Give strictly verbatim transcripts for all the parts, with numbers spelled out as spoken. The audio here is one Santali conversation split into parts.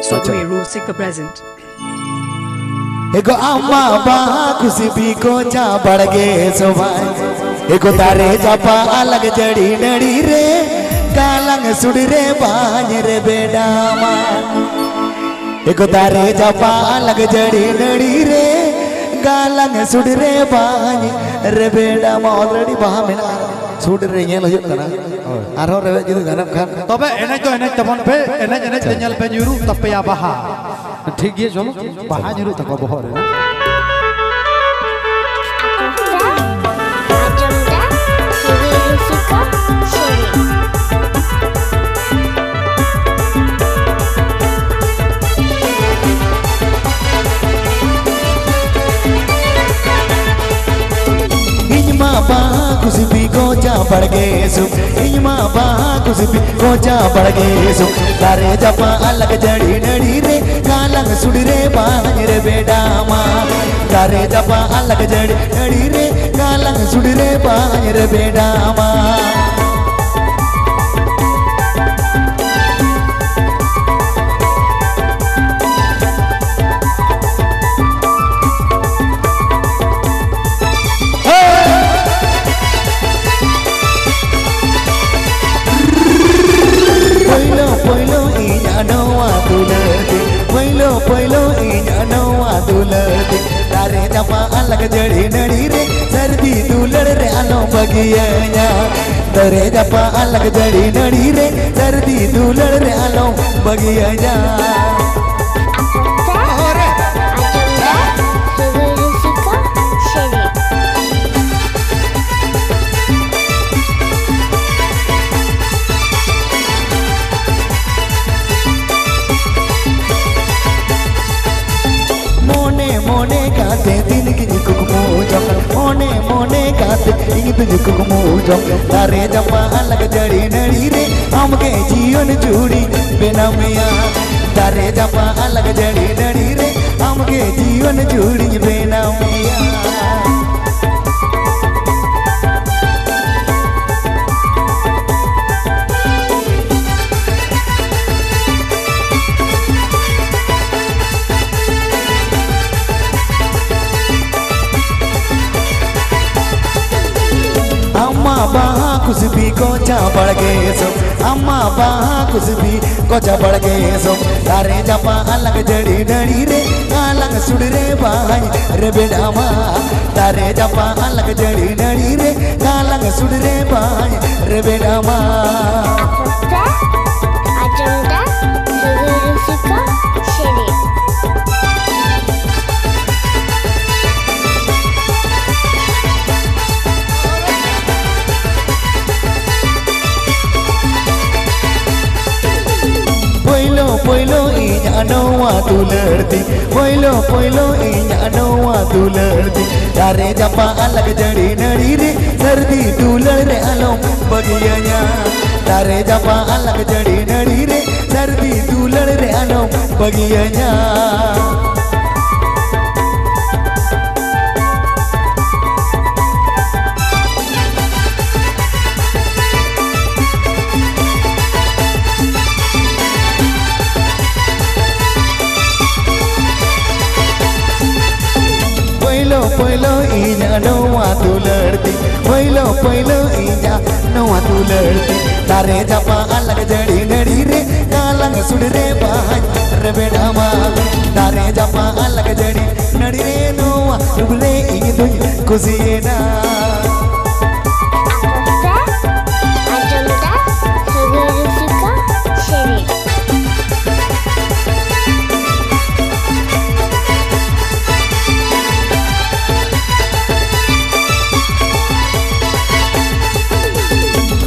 ᱥᱚᱡᱚᱭ ᱨᱩᱥᱤᱠᱟ present. ᱮᱜᱳ ᱟᱢᱟ ᱵᱟᱦᱟ ᱠᱩᱥᱤ ᱵᱤᱠᱚ ᱪᱟ ᱵᱟᱲᱜᱮ ᱥᱚᱵᱟᱭ᱾ ᱮᱜᱳ ᱫᱟᱨᱮ ᱡᱟᱯᱟ ᱟᱞᱟᱜ ᱡᱟᱹᱲᱤ ᱱᱟᱹᱲᱤ ᱨᱮ, ᱜᱟᱞᱟᱝ ᱥᱩᱲᱤ ᱨᱮ ᱵᱟᱧ ᱨᱮᱵᱮᱰᱟᱢᱟ᱾ ᱮᱜᱳ ᱫᱟᱨᱮ ᱡᱟᱯᱟ ᱟᱞᱟᱜ ᱡᱟᱹᱲᱤ ᱱᱟᱹᱲᱤ ᱨᱮ, ᱜᱟᱞᱟᱝ ᱥᱩᱲᱤ ᱨᱮ ᱵᱟᱧ ᱨᱮᱵᱮᱰᱟᱢᱟ᱾ Already ᱵᱟᱦᱟ ᱢᱮᱱᱟᱜᱼᱟ, ᱥᱩᱲᱤ ᱨᱮ ᱧᱮᱞ ᱦᱩᱭᱩᱜ ᱠᱟᱱᱟ᱾ ᱦᱳᱭ᱾ ᱟᱨᱦᱚᱸ ᱨᱮᱵᱮᱫ ᱡᱩᱫᱤ ᱜᱟᱱᱚᱜ ᱠᱷᱟᱱ᱾ ᱛᱚᱵᱮ ᱮᱱᱮᱡ ᱫᱚ ᱮᱱᱮᱡ ᱛᱟᱵᱚᱱ ᱯᱮ, ᱮᱱᱮᱡ ᱮᱱᱮᱡ ᱛᱮ ᱧᱮᱞ ᱯᱮ ᱧᱩᱨᱩᱜ ᱛᱟᱯᱮᱭᱟ ᱵᱟᱦᱟ᱾ ᱴᱷᱤᱠ ᱜᱮᱭᱟ, ᱪᱚᱞᱚ, ᱵᱟᱦᱟ ᱧᱩᱨᱩᱜ ᱛᱟᱠᱚᱣᱟ ᱵᱚᱦᱚᱜ ᱨᱮ᱾ ᱤᱧ ᱢᱟ ᱵᱟᱦᱟ ᱠᱩᱥᱤ ᱯᱤ ᱠᱚᱪᱟ ᱵᱟᱲᱜᱮ ᱥᱩᱠ, ᱤᱧ ᱢᱟ ᱵᱟᱦᱟ ᱠᱩᱥᱤ ᱯᱤ ᱠᱚᱪᱟ ᱵᱟᱲᱜᱮ ᱥᱩᱠ᱾ ᱫᱟᱨᱮ ᱡᱟᱯᱟ ᱟᱞᱟᱜ ᱡᱟᱹᱲᱤ ᱱᱟᱹᱲᱤ ᱨᱮ, ᱜᱟᱞᱟᱝ ᱥᱩᱲᱤ ᱨᱮ ᱵᱟᱧ ᱨᱮᱵᱮᱰᱟᱢᱟ᱾ ᱫᱟᱨᱮ ᱡᱟᱯᱟ ᱟᱞᱟᱜ ᱡᱟᱹᱲᱤ ᱱᱟᱹᱲᱤ ᱨᱮ, ᱜᱟᱞᱟᱝ ᱥᱩᱲᱤ ᱨᱮ ᱵᱟᱧ ᱨᱮᱵᱮᱰᱟᱢᱟ᱾ ᱯᱳᱭᱞᱳ ᱯᱳᱭᱞᱳ ᱤᱧᱟᱜ ᱱᱚᱣᱟ ᱫᱩᱞᱟᱹᱲ ᱫᱤᱱ, ᱯᱳᱭᱞᱳ ᱯᱳᱭᱞᱳ ᱤᱧᱟᱜ ᱱᱚᱣᱟ ᱫᱩᱞᱟᱹᱲ ᱫᱤᱱ᱾ ᱫᱟᱨᱮ ᱡᱟᱯᱟ ᱟᱞᱟᱜ ᱡᱟᱹᱲᱤ ᱱᱟᱹᱲᱤ ᱨᱮ, ᱥᱟᱹᱨᱫᱤ ᱫᱩᱞᱟᱹᱲ ᱨᱮ ᱟᱞᱚᱢ ᱵᱟᱹᱜᱤᱭᱟᱹᱧᱟ᱾ ᱫᱟᱨᱮ ᱡᱟᱯᱟ ᱟᱞᱟᱜ ᱡᱟᱹᱲᱤ ᱱᱟᱹᱲᱤ ᱨᱮ, ᱥᱟᱹᱨᱫᱤ ᱫᱩᱞᱟᱹᱲ ᱨᱮ ᱟᱞᱚᱢ ᱵᱟᱹᱜᱤᱭᱟᱹᱧᱟ᱾ ᱟᱸᱡᱚᱢ ᱫᱟ ᱥᱩᱫᱷᱩ ᱨᱩᱥᱤᱠᱟ ᱥᱮᱨᱮᱧ᱾ ᱢᱚᱱᱮ ᱢᱚᱱᱮ ᱠᱟᱛᱮ ᱫᱤᱱ ᱜᱤᱧ ᱠᱩᱠᱢᱩ ᱡᱚᱝ, ᱢᱚᱱᱮ ᱢᱚᱱᱮ ᱠᱟᱛᱮ ᱤᱧ ᱫᱩᱧ ᱠᱩᱠᱢᱩ ᱡᱚᱝ᱾ ᱫᱟᱨᱮ ᱡᱟᱯᱟ ᱟᱞᱟᱜ ᱡᱟᱹᱲᱤ ᱱᱟᱹᱲᱤ ᱨᱮ, ᱟᱢᱜᱮ ᱡᱤᱭᱚᱱ ᱡᱩᱲᱤ ᱵᱮᱱᱟᱣ ᱢᱮᱭᱟ᱾ ᱫᱟᱨᱮ ᱡᱟᱯᱟ ᱟᱞᱟᱜ ᱡᱟᱹᱲᱤ ᱱᱟᱹᱲᱤ ᱨᱮ, ᱟᱢᱜᱮ ᱡᱤᱭᱚᱱ ᱡᱩᱲᱤᱧ ᱵᱮᱱᱟᱣ ᱢᱮᱭᱟ᱾ ᱵᱟᱦᱟ ᱠᱩᱥᱵᱤ ᱠᱚᱪᱟ ᱵᱟᱲᱜᱮ ᱥᱚᱢ, ᱟᱢᱟ ᱵᱟᱦᱟ ᱠᱩᱥᱵᱤ ᱠᱚᱪᱟ ᱵᱟᱲᱜᱮ ᱥᱚᱢ, ᱫᱟᱨᱮ ᱡᱟᱯᱟ ᱟᱞᱟᱜ ᱡᱟᱹᱲᱤ ᱰᱟᱹᱲᱤ ᱨᱮ, ᱟᱞᱟᱝ ᱥᱩᱲ ᱨᱮ ᱵᱟᱦᱟᱭ ᱨᱮᱵᱮᱫ ᱟᱢᱟ᱾ ᱫᱟᱨᱮ ᱡᱟᱯᱟ ᱟᱞᱟᱜ ᱡᱟᱹᱲᱤ ᱰᱟᱹᱲᱤ ᱨᱮ, ᱟᱞᱟᱝ ᱥᱩᱲ ᱨᱮ ᱵᱟᱦᱟᱭ ᱨᱮᱵᱮᱫ ᱟᱢᱟ᱾ ᱟᱯᱮ ᱯᱮ ᱟᱸᱡᱚᱢ ᱫᱟ ᱥᱟᱹᱜᱟᱹᱭ ᱨᱩᱥᱤᱠᱟ ᱥᱮᱨᱮᱧ᱾ ᱯᱳᱭᱞᱳ ᱯᱳᱭᱞᱳ ᱤᱧᱟᱜ ᱱᱚᱣᱟ ᱫᱩᱞᱟᱹᱲ ᱛᱤᱧ, ᱯᱳᱭᱞᱳ ᱯᱳᱭᱞᱳ ᱤᱧᱟᱜ ᱱᱚᱣᱟ ᱫᱩᱞᱟᱹᱲ ᱛᱤᱧ, ᱫᱟᱨᱮ ᱡᱟᱯᱟ ᱟᱞᱟᱜ ᱡᱟᱹᱲᱤ ᱱᱟᱹᱲᱤ ᱨᱮ, ᱥᱟᱹᱨᱫᱤ ᱫᱩᱞᱟᱹᱲ ᱨᱮ ᱟᱞᱚᱢ ᱵᱟᱹᱜᱤᱭᱟᱹᱧᱟ᱾ ᱫᱟᱨᱮ ᱡᱟᱯᱟ ᱟᱞᱟᱜ ᱡᱟᱹᱲᱤ ᱱᱟᱹᱲᱤ ᱨᱮ, ᱥᱟᱹᱨᱫᱤ ᱫᱩᱞᱟᱹᱲ ᱨᱮ ᱟᱞᱚᱢ ᱵᱟᱹᱜᱤᱭᱟᱹᱧᱟ᱾ ᱯᱳᱭᱞᱳ ᱯᱳᱭᱞᱳ ᱤᱧᱟᱜ ᱱᱚᱣᱟ ᱫᱩᱞᱟᱹᱲ ᱛᱤᱧ, ᱯᱳᱭᱞᱳ ᱯᱳᱭᱞᱳ ᱤᱧᱟᱜ ᱱᱚᱣᱟ ᱫᱩᱞᱟᱹᱲ ᱛᱤᱧ, ᱫᱟᱨᱮ ᱡᱟᱯᱟ ᱟᱞᱟᱜ ᱡᱟᱹᱲᱤ ᱱᱟᱹᱲᱤ ᱨᱮ, ᱜᱟᱞᱟᱝ ᱥᱩᱲ ᱨᱮ ᱵᱟᱦᱟᱧ ᱨᱮᱵᱮᱫ ᱟᱢᱟ᱾ ᱫᱟᱨᱮ ᱡᱟᱯᱟ ᱟᱞᱟᱜ ᱡᱟᱹᱲᱤ ᱱᱟᱹᱲᱤ ᱨᱮ, ᱱᱚᱣᱟ ᱨᱩᱯ ᱨᱮ ᱤᱧ ᱫᱩᱧ ᱠᱩᱥᱤᱭᱮᱱᱟ᱾ ᱟᱸᱡᱚᱢ ᱫᱟ ᱥᱟᱹᱜᱟᱹᱭ ᱨᱩᱥᱤᱠᱟ ᱥᱮᱨᱮᱧ᱾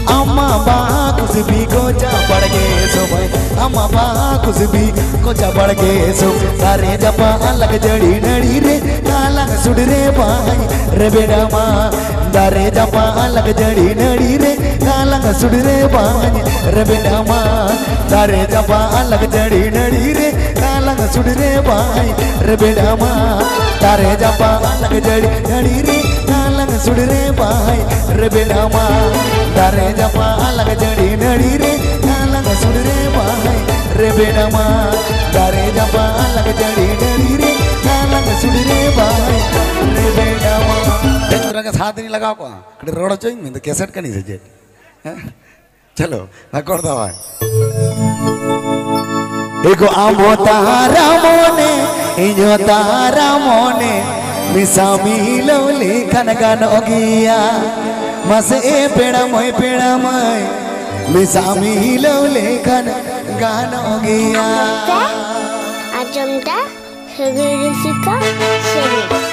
ᱟᱢᱟ ᱵᱟᱦᱟ ᱠᱩᱥᱵᱤ ᱠᱚᱪᱟ ᱵᱟᱲᱜᱮ ᱥᱚᱢᱚᱭ, ᱟᱢᱟ ᱵᱟᱦᱟ ᱠᱩᱥᱵᱤ ᱠᱚᱪᱟ ᱵᱟᱲᱜᱮ ᱥᱚᱢᱚᱭ, ᱫᱟᱨᱮ ᱡᱟᱯᱟ ᱟᱞᱟᱜ ᱡᱟᱹᱲᱤ ᱱᱟᱹᱲᱤ ᱨᱮ, ᱜᱟᱞᱟᱝ ᱥᱩᱲ ᱨᱮ ᱵᱟᱦᱟᱧ ᱨᱮᱵᱮᱫ ᱟᱢᱟ᱾ ᱫᱟᱨᱮ ᱡᱟᱯᱟ ᱟᱞᱟᱜ ᱡᱟᱹᱲᱤ ᱱᱟᱹᱲᱤ ᱨᱮ, ᱜᱟᱞᱟᱝ ᱥᱩᱲ ᱨᱮ ᱵᱟᱦᱟᱧ ᱨᱮᱵᱮᱫ ᱟᱢᱟ᱾ ᱫᱟᱨᱮ ᱡᱟᱯᱟ ᱟᱞᱟᱜ ᱡᱟᱹᱲᱤ ᱱᱟᱹᱲᱤ ᱨᱮ, ᱜᱟᱞᱟᱝ ᱥᱩᱲ ᱨᱮ ᱵᱟᱦᱟᱧ ᱨᱮᱵᱮᱫ ᱟᱢᱟ᱾ ᱫᱟᱨᱮ ᱡᱟᱯᱟ ᱟᱞᱟᱜ ᱡᱟᱹᱲᱤ ᱱᱟᱹᱲᱤ ᱨᱮ, ᱜᱟᱞᱟᱝ ᱥᱩᱲ ᱨᱮ ᱵᱟᱦᱟᱧ ᱨᱮᱵᱮᱫ ᱟᱢᱟ᱾ ᱫᱟᱨᱮ ᱡᱟᱯᱟ ᱟᱞᱟᱜ ᱡᱟᱹᱲᱤ ᱱᱟᱹᱲᱤ ᱨᱮ, ᱜᱟᱞᱟᱝ ᱥᱩᱲ ᱨᱮ ᱵᱟᱦᱟᱧ ᱨᱮᱵᱮᱫ ᱟᱢᱟ᱾ ᱫᱟᱨᱮ ᱡᱟᱯᱟ ᱟᱞᱟᱜ ᱡᱟᱹᱲᱤ ᱱᱟᱹᱲᱤ ᱨᱮ, ᱜᱟᱞᱟᱝ ᱥᱩᱲ ᱨᱮ ᱵᱟᱦᱟᱧ ᱨᱮᱵᱮᱫ ᱟᱢᱟ᱾ ᱥᱟᱛ ᱫᱤᱱ ᱞᱟᱜᱟᱣ ᱠᱚᱜᱼᱟ᱾ ᱠᱟᱹᱴᱤᱡ ᱨᱚᱲ ᱦᱚᱪᱚᱧ ᱢᱮ, ᱤᱧ ᱫᱚ ᱠᱮᱥᱮᱴ ᱠᱟᱹᱱᱟᱹᱧ ᱥᱮ ᱪᱮᱫ? ᱦᱮᱸ? ᱪᱚᱞᱚ, ᱟᱠᱚᱨ ᱫᱟᱣᱟᱭ᱾ ᱮᱜᱳ ᱟᱢ ᱛᱟᱨᱟ ᱢᱚᱱᱮ, ᱤᱧ ᱦᱚᱸ ᱛᱟᱨᱟ ᱢᱚᱱᱮ, ᱢᱮᱥᱟ ᱢᱤᱞᱟᱹᱣ ᱞᱮᱠᱷᱟᱱ ᱜᱟᱱᱚᱜ ᱜᱮᱭᱟ᱾ ᱢᱟᱥᱮ ᱮ ᱯᱮᱲᱟ ᱢᱟᱹᱭ, ᱯᱮᱲᱟ ᱢᱟᱹᱭ, ᱢᱮᱥᱟ ᱢᱤᱞᱟᱹᱣ ᱞᱮᱠᱷᱟᱱ ᱜᱟᱱᱚᱜ ᱜᱮᱭᱟ᱾ ᱟᱸᱡᱚᱢ ᱫᱟ? ᱥᱟᱹᱜᱟᱹᱭ ᱨᱩᱥᱤᱠᱟ ᱥᱮᱨᱮᱧ᱾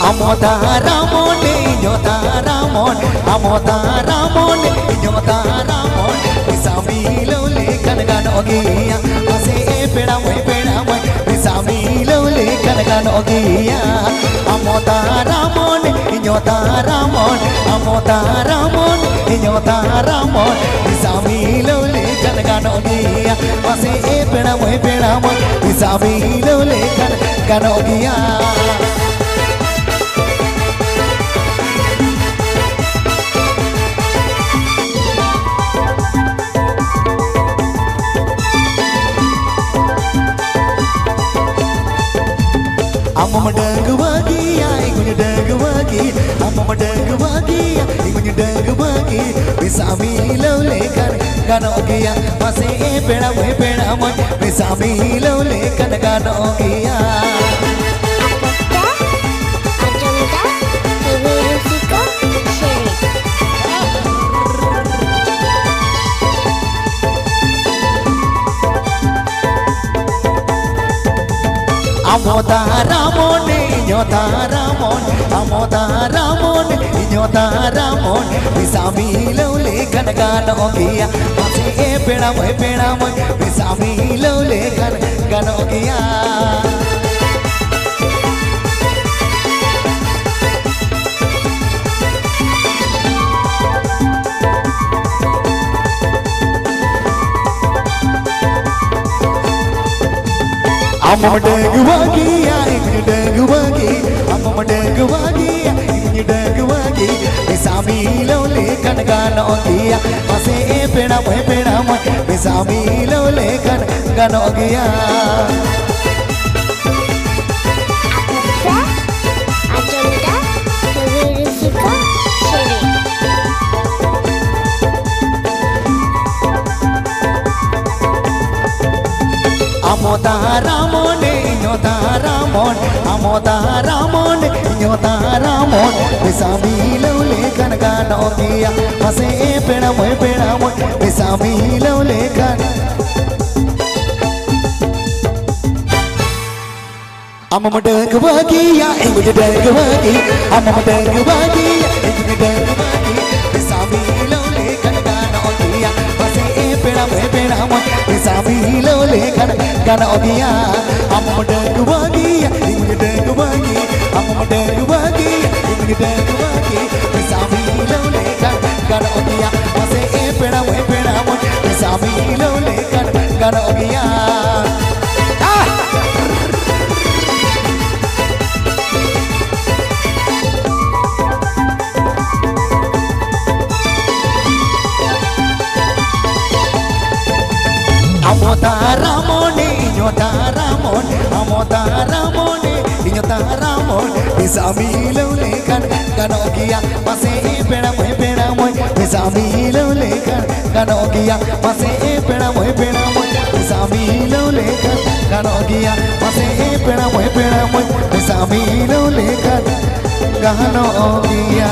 ᱟᱢ ᱛᱟᱨᱟ ᱢᱚᱱᱮ, ᱤᱧ ᱛᱟᱨᱟ ᱢᱚᱱ, ᱟᱢ ᱛᱟᱨᱟ ᱢᱚᱱᱮ, ᱤᱧ ᱛᱟᱨᱟ ᱢᱚᱱ, ᱢᱮᱥᱟ ᱢᱤᱞᱟᱹᱣ ᱞᱮᱠᱷᱟᱱ ᱜᱟᱱᱚᱜ ᱜᱮᱭᱟ᱾ ᱢᱟᱥᱮ ᱮ ᱯᱮᱲᱟ ᱢᱟᱹᱭ, ᱯᱮᱲᱟ ᱢᱟᱹᱭ, ᱢᱮᱥᱟ ᱢᱤᱞᱟᱹᱣ ᱞᱮᱠᱷᱟᱱ ᱜᱟᱱᱚᱜ ᱜᱮᱭᱟ᱾ ᱟᱢ ᱛᱟᱨᱟ ᱢᱚᱱᱮ, ᱤᱧ ᱛᱟᱨᱟ ᱢᱚᱱ, ᱟᱢ ᱛᱟᱨᱟ ᱢᱚᱱ, ᱤᱧ ᱛᱟᱨᱟ ᱢᱚᱱ, ᱢᱮᱥᱟ ᱢᱤᱞᱟᱹᱣ ᱞᱮᱠᱷᱟᱱ ᱜᱟᱱᱚᱜ ᱜᱮᱭᱟ᱾ ᱢᱟᱥᱮ ᱮ ᱯᱮᱲᱟ ᱢᱟᱹᱭ, ᱯᱮᱲᱟ ᱢᱟᱹᱭ, ᱢᱮᱥᱟ ᱢᱤᱞᱟᱹᱣ ᱞᱮᱠᱷᱟᱱ ᱜᱟᱱᱚᱜ ᱜᱮᱭᱟ᱾ ᱟᱢ ᱢᱟᱢ ᱰᱟᱺᱜᱩᱣᱟᱹ ᱜᱮᱭᱟ, ᱤᱧ ᱦᱚᱸᱧ ᱰᱟᱺᱜᱩᱣᱟᱹ ᱜᱮᱭᱟ᱾ ᱟᱢ ᱢᱟᱢ ᱰᱟᱺᱜᱩᱣᱟᱹ ᱜᱮᱭᱟ, ᱤᱧ ᱦᱚᱸᱧ ᱰᱟᱺᱜᱩᱣᱟᱹ ᱜᱮᱭᱟ᱾ ᱢᱮᱥᱟ ᱢᱤᱞᱟᱹᱣ ᱞᱮᱠᱷᱟᱱ ᱜᱟᱱᱚᱜ ᱜᱮᱭᱟ᱾ ᱢᱟᱥᱮ ᱮ ᱯᱮᱲᱟ ᱢᱟᱹᱭ, ᱯᱮᱲᱟ ᱢᱟᱹᱭ, ᱢᱮᱥᱟ ᱢᱤᱞᱟᱹᱣ ᱞᱮᱠᱷᱟᱱ ᱜᱟᱱᱚᱜ ᱜᱮᱭᱟ᱾ ᱟᱯᱮ ᱯᱮ ᱟᱸᱡᱚᱢ ᱫᱟ ᱥᱟᱹᱜᱟᱹᱭ ᱨᱩᱥᱤᱠᱟ ᱥᱮᱨᱮᱧ᱾ ᱟᱢ ᱛᱟᱨᱟ ᱢᱚᱱᱮ, ᱤᱧ ᱛᱟᱨᱟ ᱢᱚᱱ, ᱟᱢ ᱛᱟᱨᱟ ᱢᱚᱱᱮ, ᱤᱧ ᱛᱟᱨᱟ ᱢᱚᱱ, ᱢᱮᱥᱟ ᱢᱤᱞᱟᱹᱣ ᱞᱮᱠᱷᱟᱱ ᱜᱟᱱᱚᱜ ᱜᱮᱭᱟ᱾ ᱢᱟᱥᱮ ᱮ ᱯᱮᱲᱟ ᱢᱟᱹᱭ, ᱯᱮᱲᱟ ᱢᱟᱹᱭ, ᱢᱮᱥᱟ ᱢᱤᱞᱟᱹᱣ ᱞᱮᱠᱷᱟᱱ ᱜᱟᱱᱚᱜ ᱜᱮᱭᱟ᱾ ᱟᱢ ᱢᱟᱢ ᱰᱟᱺᱜᱩᱣᱟᱹ ᱜᱮᱭᱟ, ᱤᱧ ᱦᱚᱸᱧ ᱰᱟᱺᱜᱩᱣᱟᱹ ᱜᱮ᱾ ᱟᱢ ᱢᱟᱢ ᱰᱟᱺᱜᱩᱣᱟᱹ ᱜᱮᱭᱟ, ᱤᱧ ᱦᱚᱸᱧ ᱰᱟᱺᱜᱩᱣᱟᱹ ᱜᱮ᱾ ᱢᱮᱥᱟ ᱢᱤᱞᱟᱹᱣ ᱞᱮ ᱜᱟᱱᱚᱜ ᱜᱮᱭᱟ᱾ ᱢᱟᱥᱮ ᱮ ᱯᱮᱲᱟ ᱢᱟᱹᱭ, ᱯᱮᱲᱟ ᱢᱟᱹᱭ, ᱢᱮᱥᱟ ᱢᱤᱞᱟᱹᱣ ᱞᱮᱠᱷᱟᱱ ᱜᱟᱱᱚᱜ ᱜᱮᱭᱟ᱾ ᱟᱸᱡᱚᱢ ᱫᱟ ᱨᱚᱵᱤ ᱨᱩᱥᱤᱠᱟ ᱥᱮᱨᱮᱧ᱾ ᱟᱢ ᱦᱚᱸ ᱛᱟᱨᱟ ᱢᱚᱱᱮ, ᱤᱧ ᱦᱚᱸ ᱛᱟᱨᱟ ᱢᱚᱱ, ᱟᱢ ᱦᱚᱸ ᱛᱟᱨᱟ ᱢᱚᱱᱮ, ᱤᱧ ᱦᱚᱸ ᱛᱟᱨᱟ ᱢᱚᱱ, ᱢᱮᱥᱟ ᱢᱤᱞᱟᱹᱣ ᱞᱮᱠᱷᱟᱱ ᱜᱟᱱᱚᱜ ᱜᱮᱭᱟ᱾ ᱢᱟᱥᱮ ᱮ ᱯᱮᱲᱟ ᱢᱟᱹᱭ, ᱯᱮᱲᱟ ᱢᱟᱹᱭ, ᱢᱮᱥᱟ ᱢᱤᱞᱟᱹᱣ ᱞᱮᱠᱷᱟᱱ᱾ ᱟᱢ ᱦᱚᱸᱢ ᱰᱟᱹᱝᱜᱩᱣᱟᱹ ᱜᱮᱭᱟ, ᱤᱧ ᱦᱚᱸᱧ ᱰᱟᱹᱝᱜᱩᱣᱟᱹ ᱜᱮᱭᱟ᱾ ᱟᱢ ᱦᱚᱸᱢ ᱰᱟᱹᱝᱜᱩᱣᱟᱹ ᱜᱮᱭᱟ, ᱤᱧ ᱦᱚᱸᱧ ᱰᱟᱹᱝᱜᱩᱣᱟᱹ ᱜᱮᱭᱟ᱾ ᱢᱮᱥᱟ ᱢᱤᱞᱟᱹᱣ ᱞᱮᱠᱷᱟᱱ ᱜᱟᱱᱚᱜ ᱜᱮᱭᱟ᱾ ᱢᱟᱥᱮ ᱮ ᱯᱮᱲᱟ ᱢᱟᱹᱭ, ᱯᱮᱲᱟ ᱢᱟᱹᱭ, ᱢᱮᱥᱟ ᱢᱤᱞᱟᱹᱣ ᱞᱮᱠᱷᱟᱱ ᱜᱟᱱᱚᱜ ᱜᱮᱭᱟ᱾ ᱟᱢ ᱦᱚᱸᱢ ᱰᱟᱹᱝᱜᱩᱣᱟᱹ ᱜᱮᱭᱟ, ᱤᱧ ᱦᱚᱸᱧ ᱰᱟᱹᱝᱜᱩᱣᱟᱹ ᱜᱮᱭᱟ᱾ ᱟᱢ ᱦᱚᱸᱢ ᱰᱟᱹᱝᱜᱩᱣᱟᱹ ᱜᱮᱭᱟ, ᱤᱧ ᱦᱚᱸᱧ ᱰᱟᱹᱝᱜᱩᱣᱟᱹ ᱜᱮᱭᱟ᱾ ᱢᱮᱥᱟ ᱢᱤᱞᱟᱹᱣ ᱞᱮᱠᱷᱟᱱ ᱜᱟᱱᱚᱜ ᱜᱮᱭᱟ᱾ ᱢᱟᱥᱮ ᱮ ᱯᱮᱲᱟ ᱢᱟᱹᱭ, ᱯᱮᱲᱟ ᱢᱟᱹᱭ, ᱢᱮᱥᱟ ᱢᱤᱞᱟᱹᱣ ᱞᱮᱠᱷᱟᱱ ᱜᱟᱱᱚᱜ ᱜᱮᱭᱟ᱾ ᱟᱦ! ᱟᱢ ᱦᱚᱸ ᱛᱟᱨᱟ ᱢᱚᱱᱮ, ᱤᱧ ᱦᱚᱸ ᱛᱟᱨᱟ ᱢᱚᱱ, ᱟᱢ ᱦᱚᱸ ᱛᱟᱨᱟ ᱢᱚᱱᱮ, ᱤᱧ ᱦᱚᱸ ᱛᱟᱨᱟ ᱢᱚᱱ, ᱢᱮᱥᱟ ᱢᱤᱞᱟᱹᱣ ᱞᱮᱠᱷᱟᱱ ᱜᱟᱱᱚᱜ ᱜᱮᱭᱟ᱾ ᱢᱟᱥᱮ ᱮ ᱯᱮᱲᱟ ᱢᱟᱹᱭ, ᱯᱮᱲᱟ ᱢᱟᱹᱭ, ᱢᱮᱥᱟ ᱢᱤᱞᱟᱹᱣ ᱞᱮᱠᱷᱟᱱ ᱜᱟᱱᱚᱜ ᱜᱮᱭᱟ᱾ ᱢᱟᱥᱮ ᱮ ᱯᱮᱲᱟ ᱢᱟᱹᱭ, ᱯᱮᱲᱟ ᱢᱟᱹᱭ, ᱢᱮᱥᱟ ᱢᱤᱞᱟᱹᱣ ᱞᱮᱠᱷᱟᱱ ᱜᱟᱱᱚᱜ ᱜᱮᱭᱟ᱾ ᱢᱟᱥᱮ ᱮ ᱯᱮᱲᱟ ᱢᱟᱹᱭ, ᱯᱮᱲᱟ ᱢᱟᱹᱭ, ᱢᱮᱥᱟ ᱢᱤᱞᱟᱹᱣ ᱞᱮᱠᱷᱟᱱ ᱜᱟᱱᱚᱜ ᱜᱮᱭᱟ᱾